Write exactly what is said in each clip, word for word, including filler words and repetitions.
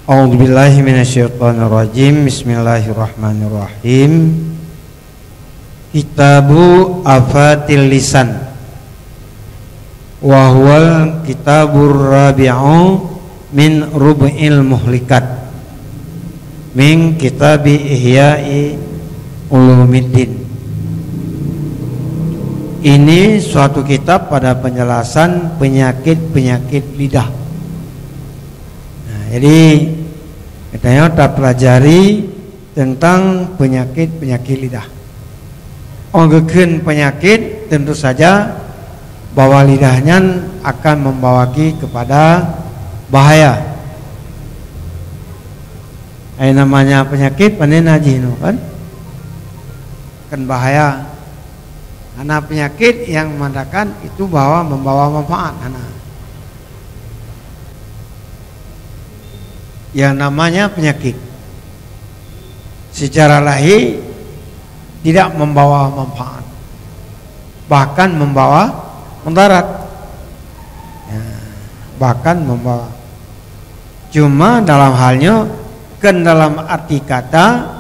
A'udzubillahi minasyaitonirrajim. Bismillahirrahmanirrahim. Kitabu Afatil Lisan. Wa huwal kitabur rabi'u min rub'il muhlikat. Min kitabi Ihya'i Ulumuddin. Ini suatu kitab pada penjelasan penyakit-penyakit lidah. Nah, jadi, geutanyoe tapelajari tentang penyakit-penyakit lidah. Óh geukheun penyakit, tentu saja bahwa lidah nyan akan membawa ki kepada bahaya. Ai namanya penyakit, pane na jih nyoe kan? Kan bahaya. Hana penyakit yang mengatakan itu bahwa membawa manfaat, hana. Yang namanya penyakit secara lahir tidak membawa manfaat, bahkan membawa mudarat. Ya, bahkan membawa. Cuma dalam hal nyoe, kan dalam arti kata,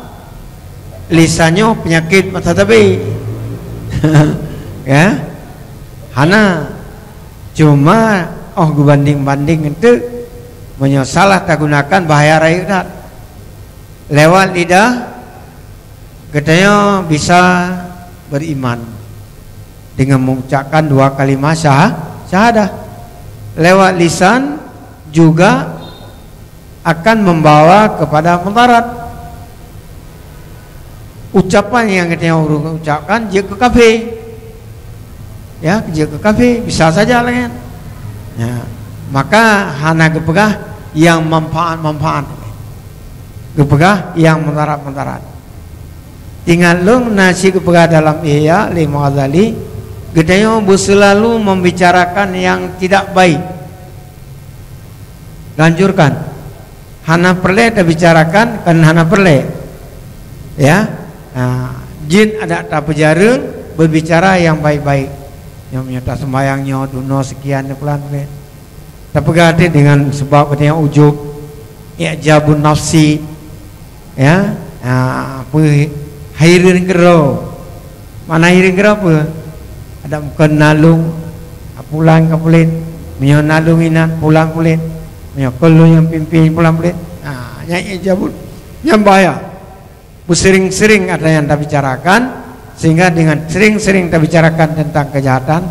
lisan nyoe penyakit mata tabi. Ya? Hana. Cuma óh geubanding-banding enteuk, meunyoe salah tagunakan bahaya rayeuk that. Lewat lidah, geutanyoe bisa beriman dengan mengucapkan dua kalimah syaha-, syahadah. Lewat lisan juga akan membawa kepada mudarat. Ucapan nyang geutanyoe ureuëng ucapkan jeuet keu kafé. Ya, jeuet keu kafé, bisa saja laén. Ya, maka hana geupeugah nyang manfaat-manfaat. Geupeugah nyang mudarat-mudarat. Ingat lôn na cit geupeugah dalam Ihya lé Imam Ghazali, geutanyoe beuseulalu membicarakan yang tidak baik. Lanjurkan. Hana peureulée tabicarakan, kan hana peureulée. Ya. Ha, jeuet adak tapeujareueng berbicara yang baik-baik. Nyoe meunyoe taseumbahyang nyoe dunoe sekian nyoe pulan puléh. Tapeugah até dengan sebab geutanyoe ujub, i'jabun nafsi. Ya, ha, peue hireuen keudroe. Makna hireuen keudroe peue? Adak meukeun nalông, ha, pulan ka puléh. Meunyoe nalông inan, pulan puléh. Meunyoe keulôn nyang pimpin, pulan puléh. Ha, nyan i'jabun, nyan bahaya. Beusering-sering ada yang tabicarakan, sehingga dengan sering-sering tabicarakan tentang kejahatan,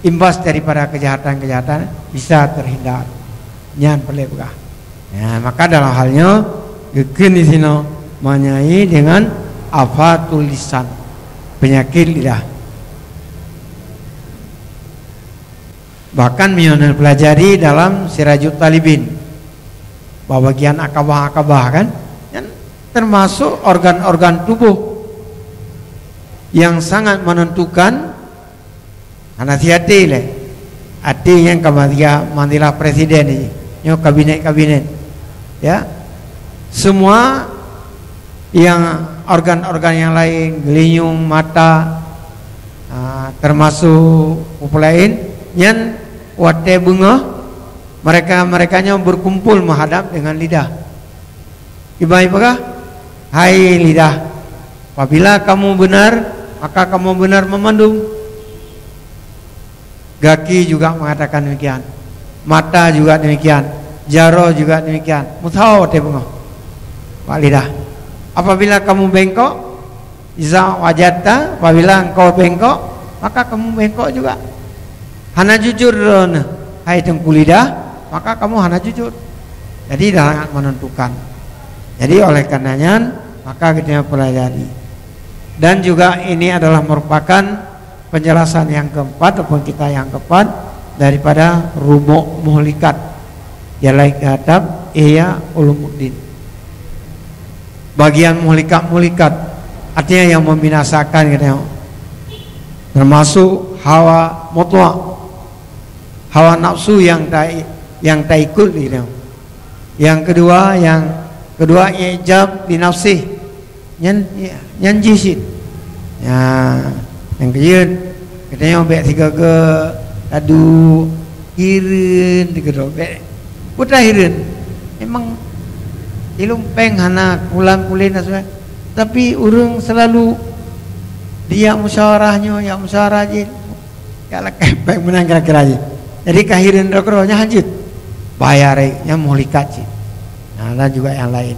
imbas daripada kejahatan-kejahatan bisa terhindar. Nyan peureulée peugah. Ya, maka dalam hal nyoe geukheun di sinoe meunyoe dengan afatul lisan, penyakit lidah. Bahkan meunyoe neupelajari dalam Sirajut Talibin, bak bagian akabah-akabah kan, nyan termasuk organ-organ tubuh yang sangat menentukan. Hana seuti lé. Até nyang ka manzila-, manzilah presiden nyoe, nyoe kabinet-kabinet. Ya. Semua yang organ-organ yang lain, geulinyueng, mata, ah, termasuk peue laén, nyan watée beungoh mereka-mereka nyoe berkumpul menghadap dengan lidah. Iban jipeugah, "Hai lidah, apabila kamu benar, maka kamu benar memandum." Gaki juga mengatakan demikian. Mata juga demikian. Jaroe juga demikian. Meusawa watée beungoh bak lidah. Apabila kamu bengkok, "Iza wajadta, apabila engkau bengkok, maka kamu bengkok juga. Hana jujur droeneuh, hai teungku lidah, maka kamu hana jujur." Jadi, dah sangat menentukan. Jadi, oleh karena nyan, maka kita pelajari. Dan juga ini adalah merupakan penjelasan yang keempat ataupun kita yang keempat daripada rubuk muhlikat, ialah kitab Ihya Ulumuddin. Bagian muhlikat-muhlikat, artinya yang membinasakan, katanya, termasuk hawa mutlak, hawa nafsu yang ta-, yang taikut, katanya. Yang kedua, yang kedua, ijab binafsih. Nyan, nyan jih cit. Ya, nyang keujeuet, geutanyoe bék sigoe-goe taduek, hireuen sigoe-goe bék. Peue tahireuen? Memang Ilung péng hana, pulan pulen hana sesuai. Tapi ureuëng selalu dia musyawarah nyoe, ya musyawarah jih. Ya lakée péng meunan kira-kira jih. Jadi ka hireuen droe-droe nyan hanjeuet. Bayar, eh, nyan muhlikat cit. Nah, dan juga yang lain.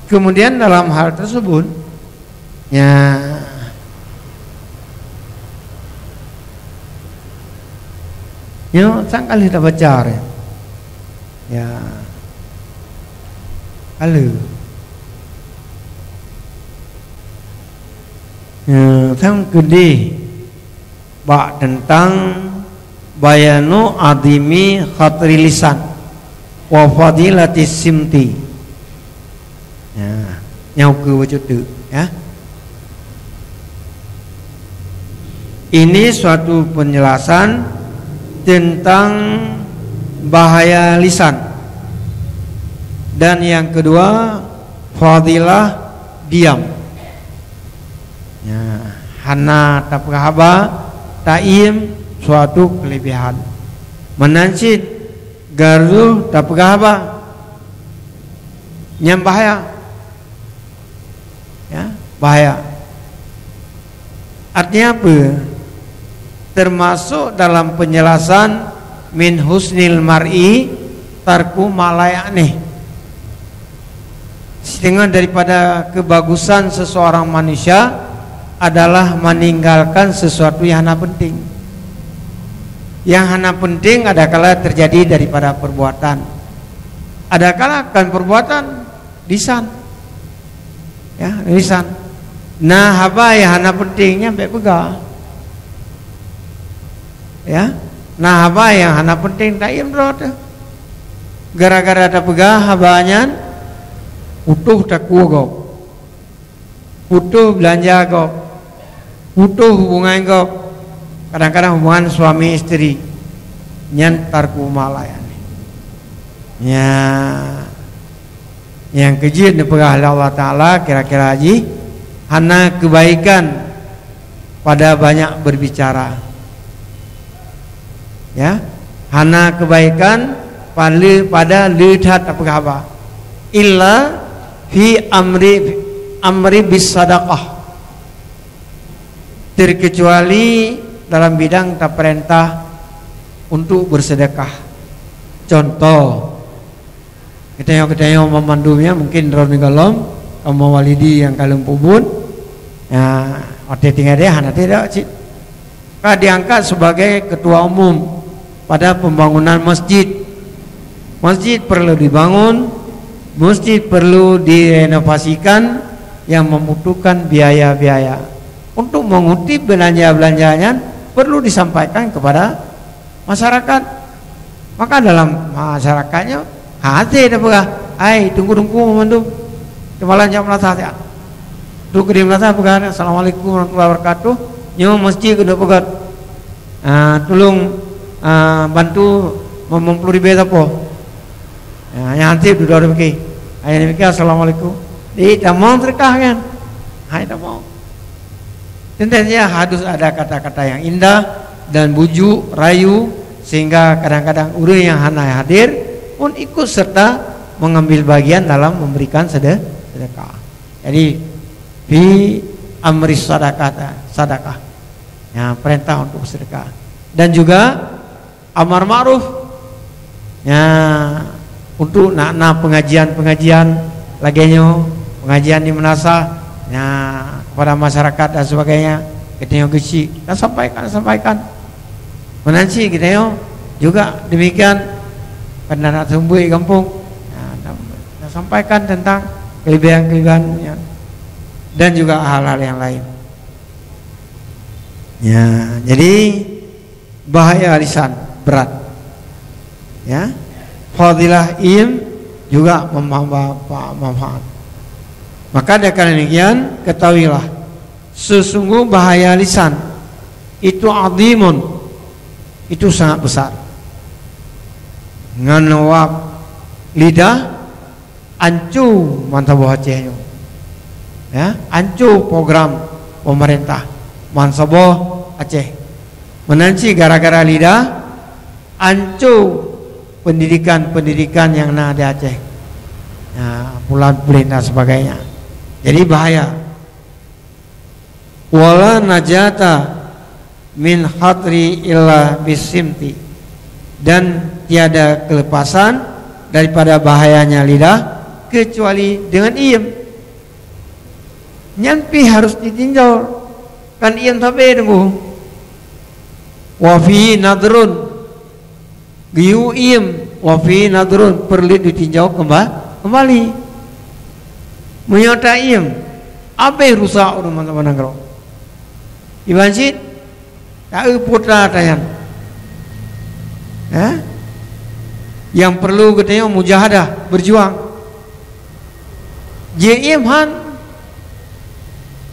Kemudian dalam hal tersebut, ya, nyoe sang ka lheueh tabaca, ya. Ya. Ka lheueh. Ya, sang keudeh bak teuntang bayanu adhimi khatri lisan wa fadilati simti. Ya, nyoe keuh bacut teuk, ya. Ini suatu penjelasan tentang bahaya lisan. Dan yang kedua, fadilah diam. Ya, hana tapeugah haba, taiem suatu kelebihan. Meunan cit garoh tapeugah haba. Nyan bahaya. Ya, bahaya. Artinya apa? Termasuk dalam penjelasan min husnil mar'i tarku ma la ya'nih. Setengah daripada kebagusan seseorang manusia adalah meninggalkan sesuatu yang hana penting. Yang hana penting adakala terjadi daripada perbuatan. Adakala kan perbuatan, lisan. Ya, lisan. Nah, haba nyang hana penting nyan bék peugah. Ya. Nah, haba nyang hana penting taiem droe teuh. Gara-gara tapeugah haba nyan, putôh takue gob. Putôh beulanja gob. Putôh hubungan gob. Kadang-kadang hubungan suami isteri. Nyan tarku ma la ya'nih. Ya. Nyang keujeuet neupeugah lé Allah Taala kira-kira jih hana keubaikan pada banyak berbicara. Ya, hana keubaikan pada, pada le that tapeugah haba. Illa fi amri, amri bis sadaqah. Terkecuali dalam bidang tapeurintah untuk bersedekah. Contoh, geutanyoe-geutanyoe banmandum nyan mungkin droeneuh gohlom, kaum mawalidi nyang ka lheueh peubuet, ya, watée tinggai deh hana teudak cit. Ka diangkat sebagai ketua umum pada pembangunan masjid. Masjid perlu dibangun, masjid perlu direnovasikan yang membutuhkan biaya-biaya. Untuk mengutip belanja-belanja nyan perlu disampaikan kepada masyarakat. Maka dalam masyarakatnya hase tapeugah, "Hai, teungku-teungku mandum, teumalan jak meulasah siat." Tu keudeh meulasah peugah, "Assalamualaikum warahmatullahi wabarakatuh. Nyoe masjid keuneuk peugöt. Ah, tulông, ah, bantu lima puluh ribèe sapo." Ah, nyan hanse dudoe pike. Hai, nyan pike, "Assalamualaikum." Di tamong seudeukah kan? Hai, tamong. Teuntèe saja harus ada kata-kata yang indah dan bujuk, rayu, sehingga kadang-kadang ureuëng nyang hana hadir pun ikut serta mengambil bagian dalam memberikan sede-, sedekah. Jadi, fi amri sadaqah, sadaqah. Ya, perintah untuk sedekah. Dan juga amar ma'ruf. Ya, untuk na, na pengajian-pengajian lagèe nyoe, pengajian di meunasah, ya, kepada masyarakat dan sebagainya, geutanyoe geuchik, dan sampaikan, sampaikan. Meunan cit geutanyoe juga demikian, pada anak seumbui gampông, ya, dan, dan sampaikan tentang kelebihan-kelebihan, ya, dan juga hal-hal yang lain. Ya, jadi bahaya lisan berat. Ya. Fadilah ilm juga membawa manfaat. Maka dengan demikian, ketahuilah, sesungguh bahaya lisan itu azimun, itu sangat besar. Ngon wab lidah anco bansaboh Aceh nyoe. Ya, anco program pemerintah bansaboh Aceh. Meunan cit gara-gara lidah, anco pendidikan-pendidikan yang na di Aceh. Nah, pulan-pulan dan sebagainya. Jadi bahaya. Wala najata min hatri illa bisimti. Dan tiada kelepasan daripada bahayanya lidah kecuali dengan iem. Nyan pih harus ditinjau. Kan iem sabe teunggu. Wa fi nadrun. Geuyue iem, wa fi nadrun, peureuleueh ditinjau keumba-, keumbali. Meunyoe ta iem, abéh rusak ureuëng bansa nanggroe. Iban cit, ta eu putra tanyan. Ha? Yang perlu geutanyoe mujahadah, berjuang. Jeuet iem han.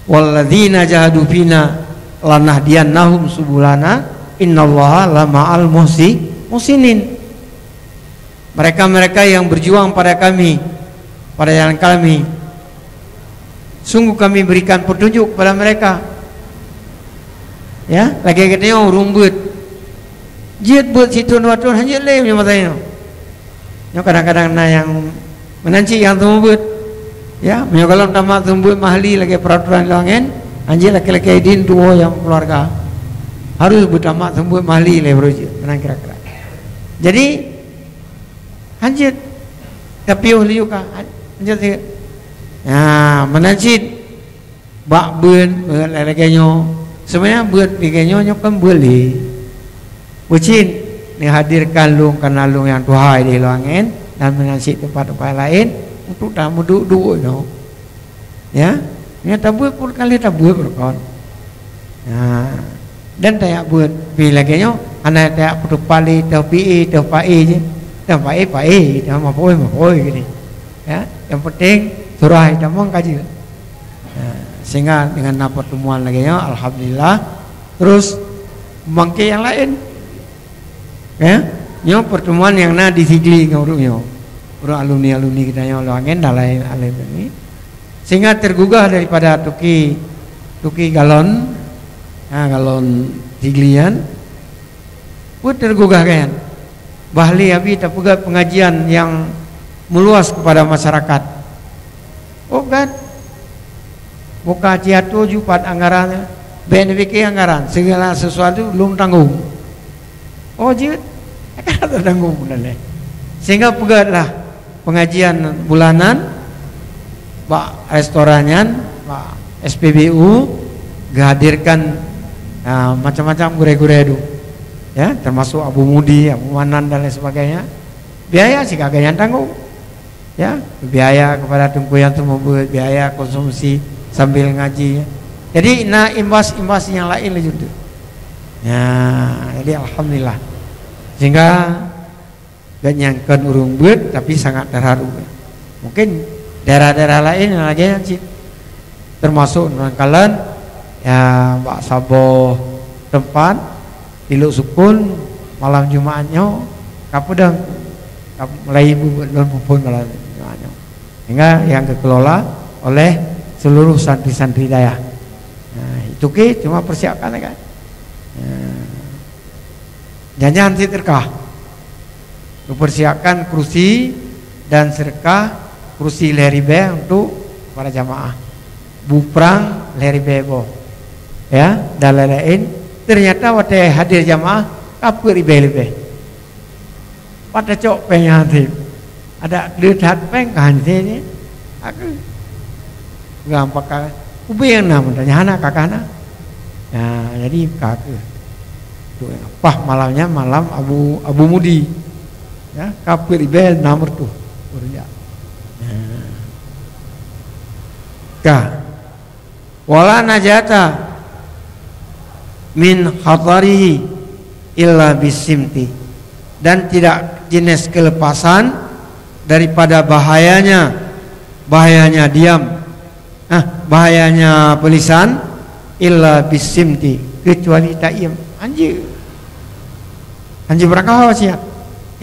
Walladzina jahadu fina lanahdiyannahum subulana innallaha lama'al muhsi-, muhsinin. Mereka-mereka yang berjuang pada kami, pada jalan kami, sungguh kami berikan petunjuk kepada mereka. Ya, lagée geutanyoe ureuëng beuet. Jeuet beuet siton dua thon, hanjeuet lé meunyoe masa nyoe. Nyoe kadang-kadang na nyang meunan cit nyang seumeubeuet. Ya, meunyoe gohlom tamat seumeubeuet mahli lagée peraturan ilée angén, hanjeuet lakée-lakée idin tuwoe nyang keuluwarga. Harôh beutamat seumeubeuet mahli lé baru jeuet, meunan kira-kira. Jadi, hanjeuet tapiôh laju ka, hanjeuet. Ya, meunan cit. Bak beuet, beuet lagée nyoe. Sebenarnya beuet lagée nyoe, nyoe kan beuet lé. Bucin, neuhadirkan lôn kana lôn nyang tuha di lôn angén dan meunan cit teumpat-teumpat laén untuk tameuduek-duek nyoe. Ya, nyoe tabeuet pun ka lheueh tabeuet pun kon. Nah, dan tajak beuet pi lagée nyoe, hana tajak peutupat lé, teuh pi é, teuh pa é je. Teuh pa é, pa é, teuh mapoe, mapoe gini. Ya, yang penting surah tamong ka jeuet. Nah, sehingga dengan na pertemuan lagée nyoe, alhamdulillah. Terus bangkit yang lain. Ya, nyoe pertemuan yang na di Sigli ngon ureuëng nyoe. Ureuëng alumni-alumni kita nyoe lôn angén dan lain-lain ni. Sehingga tergugah daripada Tuki, Tuki Galon, ha, Galon Sigli nyan. Pun tergugah kan. Bah lé Abi tapeugah pengajian yang meluas kepada masyarakat. Oh kan? Buka ciatu jupat anggaran, bèk neupike anggaran, segala sesuatu lôn tanggong. Oh jeuet, ka tatanggong bunoe lé. Sehingga peugahlah pengajian bulanan bak restoran nyan, bak S P B U, geuhadirkan, ah, macam-macam gurée-gurée tu. Ya, termasuk Abu Mudi, Abu Manan dan lain sebagainya. Biaya sigaga nyang tanggong. Ya, biaya kepada teungku nyang seumeubeuet, biaya konsumsi sambil ngaji. Jadi na imbas-imbas nyang laén laju tu. Ya, jadi alhamdulillah. Sehingga gobnyan kon ureuëng beuet tapi sangat terharu. Mungkin daerah-daerah laén lagée nyan cit. Termasuk nangkalan, ya, bak saboh teumpat di Lhoksukon malam Jumat nyoe ka peudong, ka mulai beuet lôn muphom malam Jumat nyoe. Sehingga yang dikelola oleh seluruh santri-santri dayah. Nah, itu ke cuma persiapkan kan. Nah, jangan sih terkah. Mempersiapkan kursi dan sedekah kursi lhée ribée untuk para jamaah. Buprang lhée ribée boh. Ya, dan lain-lain. Ternyata watée hadir jamaah, ka peuet ribée leubeh. Pat tacok péng nyan hantom. Ada le that péng ka hantom ni. Aku. Gam pakai. Ubé nyang na mantong nyan hana kakah na. Ya, jadi ka keuh. Tu nyang pas malam nyan malam Abu, Abu Mudi. Ya, ka peuet ribée nam reutôh ureuëng jak. Ya. Ka. Wala najata min khatarihi illa bisimti. Dan tidak jenis kelepasan daripada bahayanya, bahayanya diam. Ah, bahayanya peulisan illa bisimti, kecuali taiem. Hanjeuet. Hanjeuet beurangkaho siat.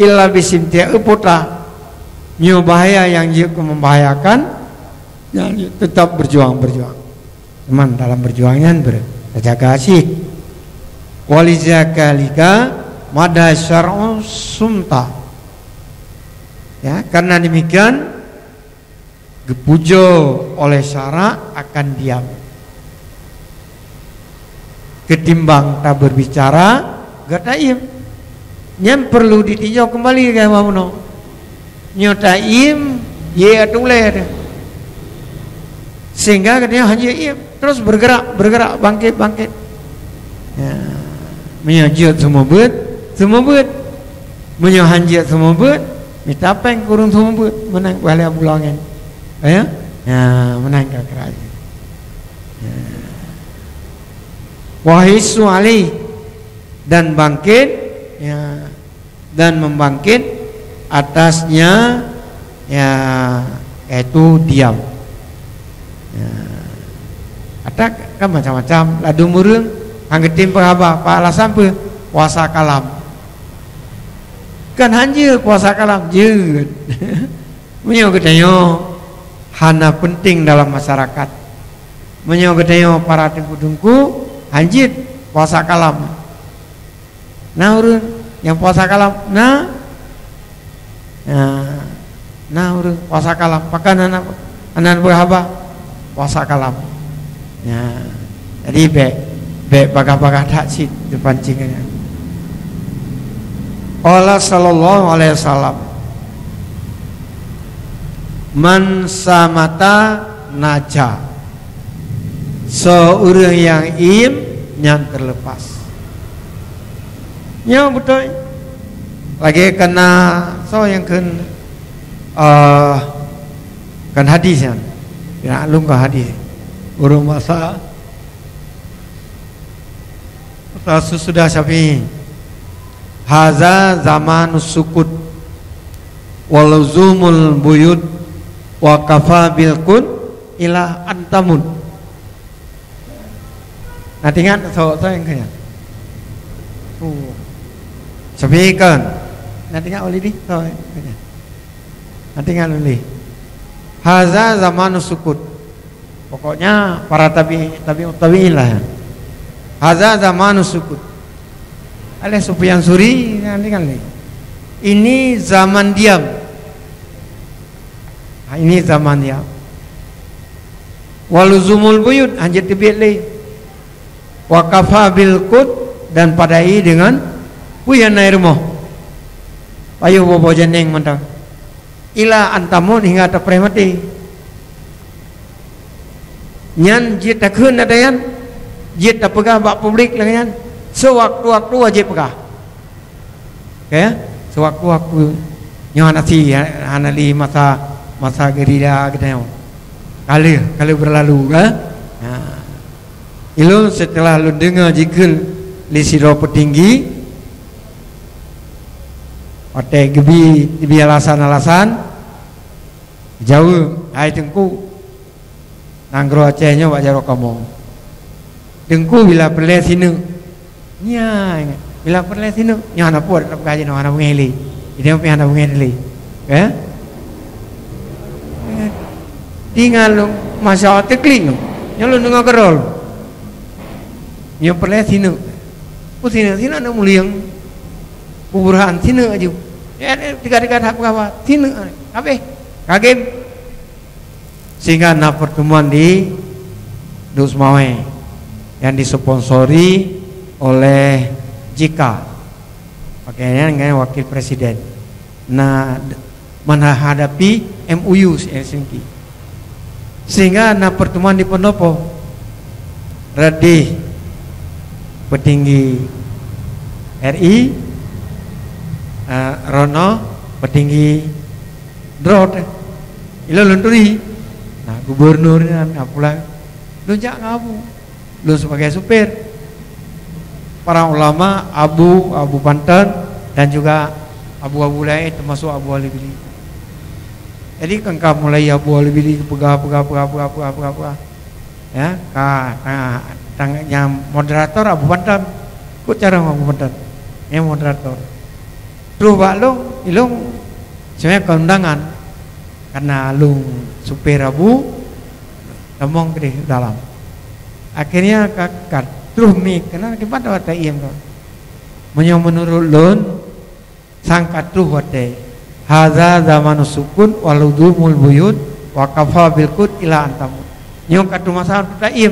Illa bisimti, eu putra. Nyoe bahaya nyang jeuet keu membahayakan, nyang jeuet tetap berjuang, berjuang. Cuman dalam berjuang nyan ber-, terjaga cit. Walizakalika mada syar'u sumta. Ya, karena demikian, geupujoe oleh syarak akan diam. Ketimbang taberbicara, gata iem. Nyan perlu ditinjau kembali keu hamba bunoe. Nyoe taiem, ye ateueh ulée teuh. Sehingga geutanyoe hana jeuet iem. Terus bergerak, bergerak, bangkit, bangkit. Ya. Meunyoe jeuet seumeubeuet, seumeubeuet. Meunyoe hana jeuet seumeubeuet, mita péng keu ureuëng seumeubeuet, meunan pahala buleuen nyan. Ya? Ya, meunan kira-kira. Ya. Wa hissu alaih, dan bangkit, ya, dan membangkit atasnya, ya, yaitu diam. Ya. Ata kan macam-macam, ladum ureuëng han geutem peuraba, peue alasan peue? Puasa kalam. Kan hana jeuet puasa kalam, jeuet. Meunyoe geutanyoe hana penting dalam masyarakat, meunyoe geutanyoe para teungku-teungku, hana jeuet puasa kalam. Na ureuëng nyang puasa kalam? Na. Na, na ureuëng puasa kalam. Pakon hana, hana beuraba? Puasa kalam. Ya. Jadi bék, bék bagah-bagah that cit dipancing nyan. Qala sallallahu alaihi wasallam, "Man samata naja." Soe ureuëng nyang iem, nyan teuleupas. Nyoe beutôi. Lagée kana soe nyang kheun, eh, kan hadis nyan. Ya, lôn ka hadis. Ureuëng masa, masa sesudah Syafi'i. Haza zamanus sukut. Wa luzumul buyut. Wa kafa bil qut ila antamut. Na teuingat soe, soe nyang kheun nyan? Oh. Syafi'i kan? Na teuingat oleh di? Soe nyang kheun nyan? Na teuingat oleh? Haza zamanus sukut. Pokoknya para tabi-, tabi'ut tabi'in lah. Haza zamanus sukut. Aleh Sufyan Suri, na teuingat lé? Ini zaman diam. Ha, ini zaman diam. Wa luzumul buyut, hana jeuet teubiet lé. Wa kafa bil qut, dan padai dengan peue nyang na i rumoh. Payoh boh-boh janeng mantong. Ila antamut, hingga tapreh maté. Nyan jeuet takheun ata nyan, jeuet tapeugah bak publik lagée nyan, seuwaktu-waktu wajéb peugah. Oke, seuwaktu-waktu nyoe hana si, hana lé masa, masa gerila geutanyoe. Ka lheueh, ka lheueh beurlalu, kan? Ha. Ilôn seuteulah lôn deungoe jikheun lé sidroe peutinggi, watée geubi, geubi alasan-alasan, jaweueb, "Hai Teungku, nanggroe Aceh nyoe bak jaroe kamoe. Teungku bila peureulée sineuk." Nyan, bila peureulée sineuk, nyoe hana peue, hana peugah jinoe, hana beungéh lé. Idéh pih hana beungéh lé. Eh? Tinggai lôn, masya Allah, teuklik lôn. Nyoe lôn deungoe keudroe. Nyoe peureulée sineuk. Peue sineuk, sineuk aneuk mulieng. Kuburan sineuk aju. Ya, tiga-tiga that peugah, sineuk. Habéh. Kagém. Sehingga na pertemuan di Duek Seumawé yang disponsori oleh J K, pakaian dengan wakil presiden. Na d-, menghadapi M O U Helsinki. Sehingga na pertemuan di Pendopo. Radih petinggi R I, eh, Rono petinggi Droe teuh. Ilôn lôn turi. Nah, gubernur nyan, nah, pulang. Lôn jak ngon Abu. Lôn sebagai supir. Para ulama, Abu, Abu Panton, dan juga abu-abu laén, termasuk Abu Ali Bili. Jadi, kan ka mulai Abu Ali Bili peugah, peugah, peugah. Ya, ka, ka, tang-, nyang moderator Abu Panton. Kok cara Abu Panton? Nyang moderator. Troh bak lôn, ilôn sebenarnya keundangan. Karena lôn supir Abu, tamong keudeh dalam. Akhirnya ka, ka troh mic, karena akibat watée iem ka. Meunyoe meunurot lôn, sang ka troh watée Haza zamanus sukun wa luzumul buyut wa kafa bil qut ila antamu. Nyoe ka teumasa untuk taiem.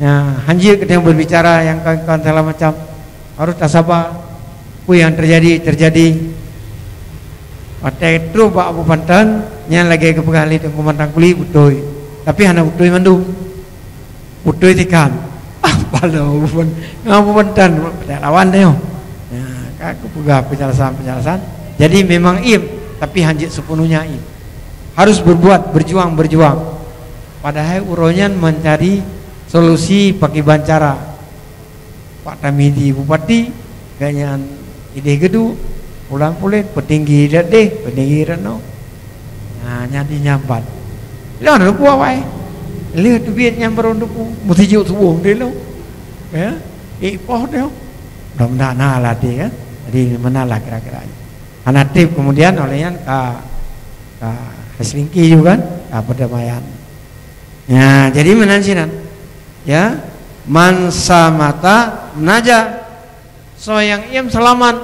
Ya, hanjeuet kita yang berbicara yang kawan-kawan segala macam. Harus tasaba. Apa yang terjadi, terjadi. Watée trok bak Abu Pantan, nyan lagée geupeugah lé Teungku Mantang Kuli beutôi. Tapi hana beutôi mandum. Beutôi tikan. Ah, pala Abu Pan-, Abu Pantan, tak lawan dia. Ya, ka geupeugah penjelasan-penjelasan. Jadi memang im, tapi hanjeuet sepenuhnya im. Harus berbuat, berjuang, berjuang. Padahai uroe nyan mencari solusi pakriban cara. Pak Tarmizi bupati, gobnyan ideh geuduek, pulan pulen, peutinggi ideh, peutinggi rano. Nah, nyan dinyambat. Lôn teupeu awai. Lheueh teubiet nyan barô teupeu, meusijuek suboh deh lôn. Ya, ipoh deh. Mudah-mudahan na latih kan. Jadi, meunan lah kira-kira. Hana treb kemudian oleh nyan ka, ka Helsinki juga kan, ka perdamaian. Ya, jadi meunan sinan. Ya, man samata naja. Soe nyang iem seulamat.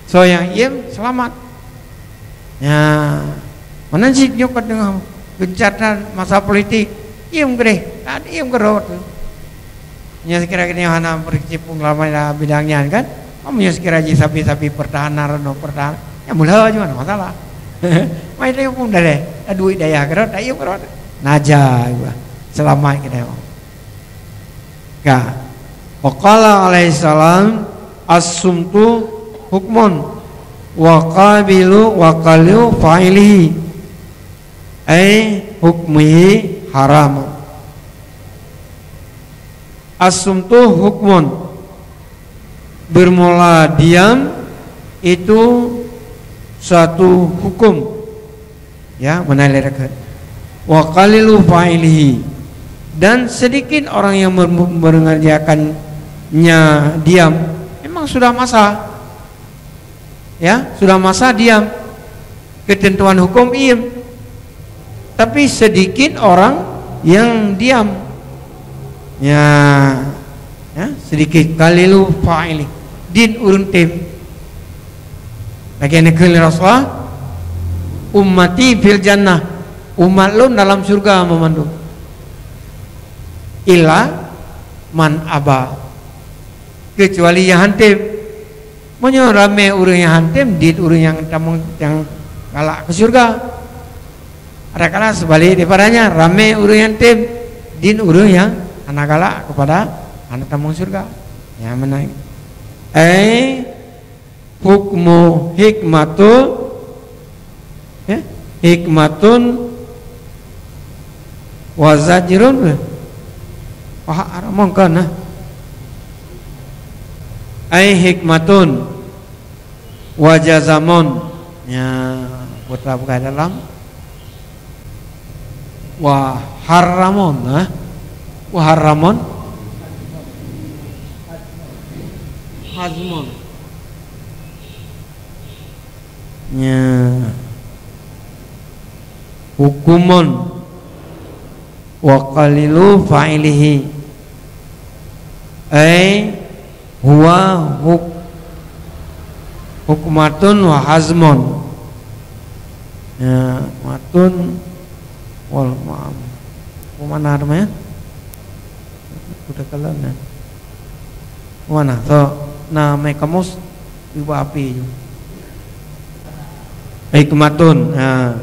Soe nyang iem seulamat. Ya, meunan cit nyoe ka teungoh geuncatan masa politik. Iem keudeh, dan iem keudroe. Nyoe sekira geutanyoe hana berkecimpung lam bidang nyan kan? Meunyoe sekira jih sabe-sabe pertahanan, reunoe pertahanan, nyan meulhö jih hana masalah. Mai tayue pun daleh, duek dayah keudroe, tayue keudroe. Naja, seulamat keunoe. Ka. Wa qala alaihi salam, "As-sumtu hukmun, wa qabilu wa qalilu fa'ilihi." Ai hukmihi haram. As-sumtu hukmun. Bermula diam itu suatu hukum. Ya, meunan lé rakan. Wa qalilu fa'ilihi. Dan sedikit orang yang mer-, mengerjakannya diam. Memang sudah masa. Ya, sudah masa diam. Ketentuan hukum iem. Tapi sedikit orang yang diam. Ya, ya, sedikit. Qalilu fa'ili. Din ureuëng tem. Lagée neukheun lé Rasulullah, "Ummati fil jannah." Umat lôn dalam syurga meumandum. Illa man aba. Kecuali nyang han tem. Meunyoe ramé ureuëng nyang han tem, dit ureuëng nyang tamong nyang galak keu syurga. Adakala seubalik daripadanya, ramé ureuëng nyang tem, dit ureuëng nyang hana galak keupada hana tamong syurga. Nyang meunan. Ai hukmu hikmatun, ya, hikmatun wa zajrun. Wah, mungkin nah. Ai hikmatun wa jazamun. Ya, putra bukan dalam. Wa haramun, ha? Wa haramun. Hazmun. Ya. Hukumun. Wa qalilu fa'ilihi. Ai huwa huk-, hukmatun wa hazmun. Ya, matun wal ma'am. Mana namanya? Udah kalan ya. Mana? So, na mai kamus ibu api ju. Hikmatun, ha.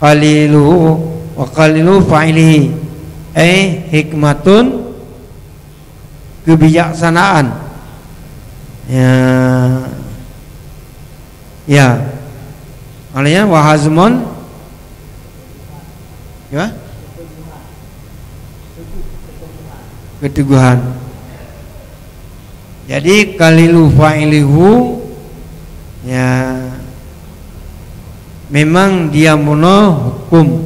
Qaliluhu wa qalilu fa'ilihi. Eh, hikmatun kebijaksanaan. Ya. Ya. Maknanya wa hazmun. Ya. Keteguhan. Jadi qalilu fa'ilihu, ya, memang dia meunoe hukum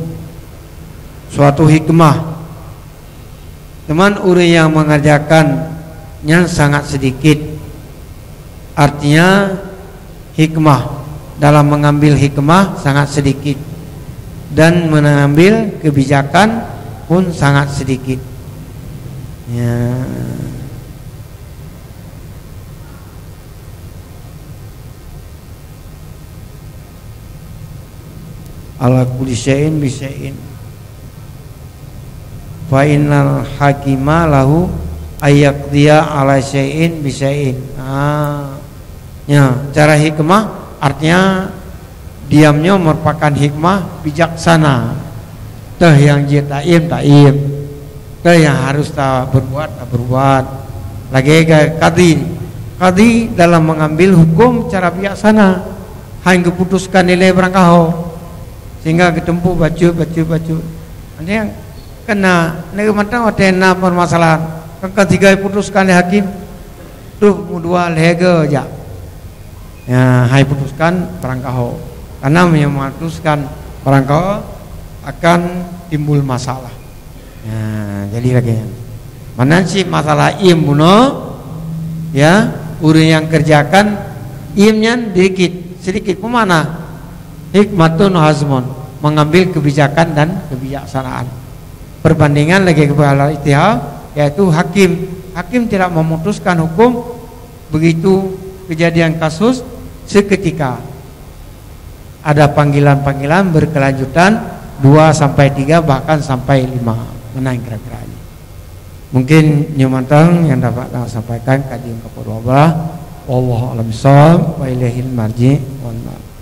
suatu hikmah. Teuma ureuëng nyang mengerjakan nyan sangat sedikit. Artinya hikmah, dalam mengambil hikmah sangat sedikit dan mengambil kebijakan pun sangat sedikit. Ya. Ala kulli syai'in bi syai'in. Fa innal hakima lahu ayyaqdiya ala syai'in bi syai'in. Ah. Ya, cara hikmah artinya diam nyoe merupakan hikmah bijaksana. Teuh nyang jeuet taiem, taiem. Teuh nyang harus taberbuat, taberbuat. Lagée kadi. Kadi dalam mengambil hukum cara bijaksana. Hana geuputuskan ilée barangkaho. Sehingga geuteumpu bacut, bacut, bacut. Ada nyang kena, neu mantong watée na permasalahan. Kan tiga putuskan lé hakim. Tuh mudua lege jak. Ya, hai putuskan barangkaho. Karena yang memutuskan barangkaho akan timbul masalah. Ya, jadi lagi. Mana sih masalah im bunoe? Ya, ureuëng nyang kerjakan im nyan sedikit, sedikit pemana. Hikmatun hazmun, mengambil kebijakan dan kebijaksanaan. Perbandingan lagi kepada ijtihad, yaitu hakim. Hakim tidak memutuskan hukum begitu kejadian kasus seketika. Ada panggilan-panggilan berkelanjutan dua sampai tiga, bahkan sampai lima. Menang kira-kira ini. Mungkin nyoe mantong yang dapat saya sampaikan kaji kapal dua belas. Wallahu a'lam bishawab. Wa ilaihil marji' wal ma'ab.